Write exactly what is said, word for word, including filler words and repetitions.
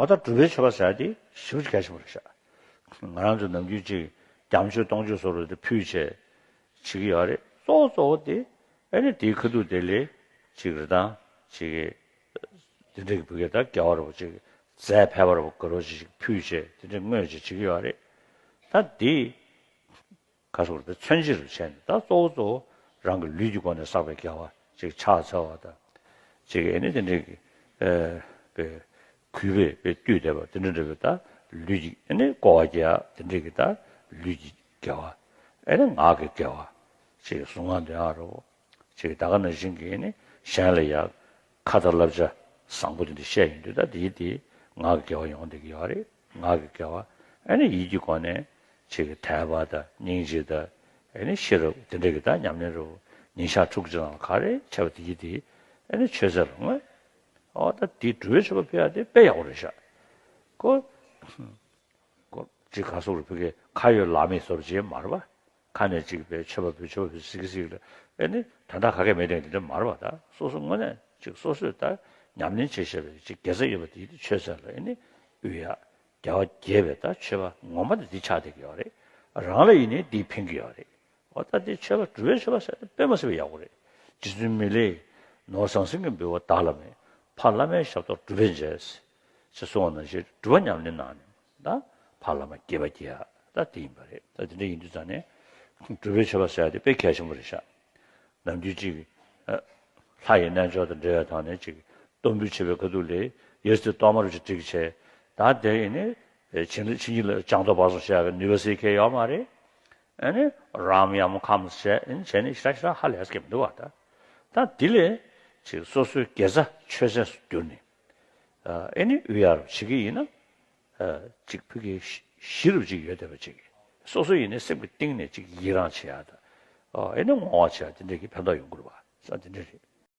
འོ་ད་སྒྲུབ་པའི་མཆོད་པ་ཟེར་ཡ་དེ་ཞེ་པོ་ཅིག་གལ་ཆེན་པོ་རེད་ཤག་ང་རང་ཚོ་ནམ་རྒྱུན་ཅིག་བརྒྱ་མཆོད་སྟོང་མཆོད་བཟོ་འདྲ་དེ་ཕུལ་བྱས་བྱེད་ཀྱི་ཡོད་རེད། གཙོ་བོ་གཙོ་བོ་དེ་ཨ་ནི་དེའི་ཁ་ཐུག་དེ་ལས་ཅིག་རེ་དང་ཅིག་དེ་འདྲ་གི་བུ་གའི་ད་དགེ་བ་རེ་བོ་ཅིག་རྫས་ཕལ་པ་རེ་བོ་དགའ་རོགས་ཅིག་ཕུལ་བྱས་དེ་འདྲ་བསྔོས་བྱས་བྱེད་ཀྱི་ཡོད་རེད། ད་དེ་ག་སོགས་དེ་མཚོན་བྱེད་རུ་བྱས་ནས་ད་གཙོ་བོ་གཙོ་བོ་རང་གི་ལུས་ཀྱི་སྒོ་ནས་བསགས་པའི་དགེ་བ་ཅིག་ཕྱག་འཚལ་བ་དང་། ཅིག་ཨ་ནི་དེ་འདྲའི་གི་ཨ་པའི་གུས་པས་པའི་བཏུད་བསྡད་པ་དེ་འདྲ་འདྲ་བའི་ད་ལུས་ཀྱི་ཨ་ནི་བསྐོར་བ་རྒྱག་ཡ་དེ་འདྲའི་གི་ད་ལུས་ཀྱི་དགེ་བ། ཨ་ནི་ངག་གི་དགེ་བ། ཅིག་གཟུངས་སྔགས་འདོན་ཡ་རོ། ཅིག་ད་ག་ནང་བཞིན་གི་ཨ་ནི་གཞན་ལ་ཡ་ཁ་ཏ་བསླབ་བྱ་བཟང་པོ་དེ་འདྲ་བཤད་ཡོང་དུས་ད་དེའི་དེ་ངག་གི་དགེ་བ་ཡོང་བསྡད་ཀྱི་ཡོད་རེད། ངག་གི་དགེ་བ། ཨ་ནི་ཡིད་ཀྱི་སྒོ་ནས་ཅིག་དད་པ་དང་སྙིང་རྗེ་དང་ཨ་ནི་ཤེས་རབ་དེ་འདྲ་གི་ད་ཉམས་ལེན་རུ་ཉིན་ཞག་དྲུག་ཅུ་ནང་ལ་ག་རེ་བྱས་པ་དེ་ཡིད་དེ་ཨ་ནི་མཆོད་རྫས་ལ་བསྔོས། ཨོ་ད་དེ་སྒྲུབ་པའི་མཆོད་པ་ཕུལ་ཡ་དེ་དཔེ་ཡག་པོ་རེད་ཤག་ཁོ་ཁོ་ཅིག་ག་སོགས་རུ་ཕུལ་གི་ཁ་ཡོད་ལག་མེད་བཟོ་འདྲ་ཅིག་མ་རེད་པ། ཁ་ནས་ཅིག་པའི་མཆོད་པ་ཕུལ་མཆོད་པ་ཕུལ་ཟིག་གི་ཟིག་ལ་ཨ་ནི་དོན་དག་ག་གེ་མེད་དེ་འདི་འདྲ་མ་རེད་པ། ད་སོ་སོ་དངོས་གནས་ཅིག་སོ་སོས་ད་ཉམས་ལེན་བྱེད་བཞིན་པའི་ཅིག་དགེ་རྩ་ཡོད་པ་དེ་ཡིད་དུ་མཆོད་ཚད་ལ་ཨ་ནི་དབུལ་ཡ། རྒྱལ་བ་དགྱེས་པའི་ད་མཆོད་པ་ངོ་མ་དེ་འདི་ཆགས་བསྡད་ཀྱི་ཡོད་རེད། རང་ལ་ཡིན་ནའི་འདིས་ཕན་གྱི་ཡོད་རེད། འོ་ད་འདི་མཆོད་པ་སྒྲུབ་པའི་མཆོད་པ་ཟེར་ཏེ་དཔེ་མ་སྲིད་པའི་ཡག་པོ་རེད། རྗེ་བཙུན་མི་ལས་ནོར་ཟང་ཟིང་གི་འབུལ་བ་བདག་ལ་མེད། ཕ་བླ་མའི་ཞབས་ཏོག་སྒྲུབ་པས་འཇལ། ཞེས་གསུངས་པ་ནང་བཞིན་སྒྲུབ་པ་ཉམས་ལེན་གནང་ནས་ད་ཕ་བླ་མ་དགྱེས་པ་སྐྱེ་ཡ་ད་དེ་ཡིན་པ་རེད། ད་དེ་འདྲ་ཡིན་དུས་ཙང་ནས་སྒྲུབ་པའི་མཆོད་པ་ཟེར་ཡ་དེ་དཔེ་གལ་ཆེན་པོ་རེད་ཤག་ནམ་རྒྱུན་ཅིག་ཨ་ལྷ་ཡི་རྣལ་འབྱོར་དང་འབྲེལ་བའི་ཐོག་ནས་ཅིག་གཏོར་འབུལ་བྱེད་པའི་ཁ་ཐུག་ལས་ཡ་ཙི་གཏོར་མ་རུ་ཅིག་བསྒྲིགས་བྱས། ད་དེ་ཡིན་ནི་ཕྱིན་ལ་ཕྱིན་ཅི་ལ་སྦྱངས་རྟོགས་སྦྱོང་བརྩོན་བྱེད་ཡག་གི་ནུས་པ་ཟེར་མཁན་ཡོད་མ་རེད། ཨ་ནི་རམ་ཡམ་ཁམས་བྱས་ཨ་ནི་བྱས་ནི་ཞེ་དྲག་ཞེ་དྲག་ཧ་ལས་ཀྱི་མི་འདུག་བ། ད་ད་འདི་ལས་ཅིག་སོ་སོའི་དགེ་རྩ་མཆོད་རྫས་སུ་གྱུར་ནས་ཨ་ནི་དབུལ་ཡག་རུ་བྱེད་ཀྱི་ཡིན་ན། ཨ་ཅིག་ཕ་གི་གཞི་རུ་ཅིག་ཡོད་བསྡད་པ་ཅིག་སོ་སོ་ཡིན་ནའི་སེམས་ཀྱི་གཏིང་ནས་ཅིག་ཡི་རང་བྱེད་ཡག་དང་། ཨ་ནི་བསྔོ་བ་བྱེད་ཡག་དེ་འདྲས་ཀྱི་ཕན་ཐོགས་ཡོང་གི་རེད་བ། ས་དེ་འདྲས་རེད།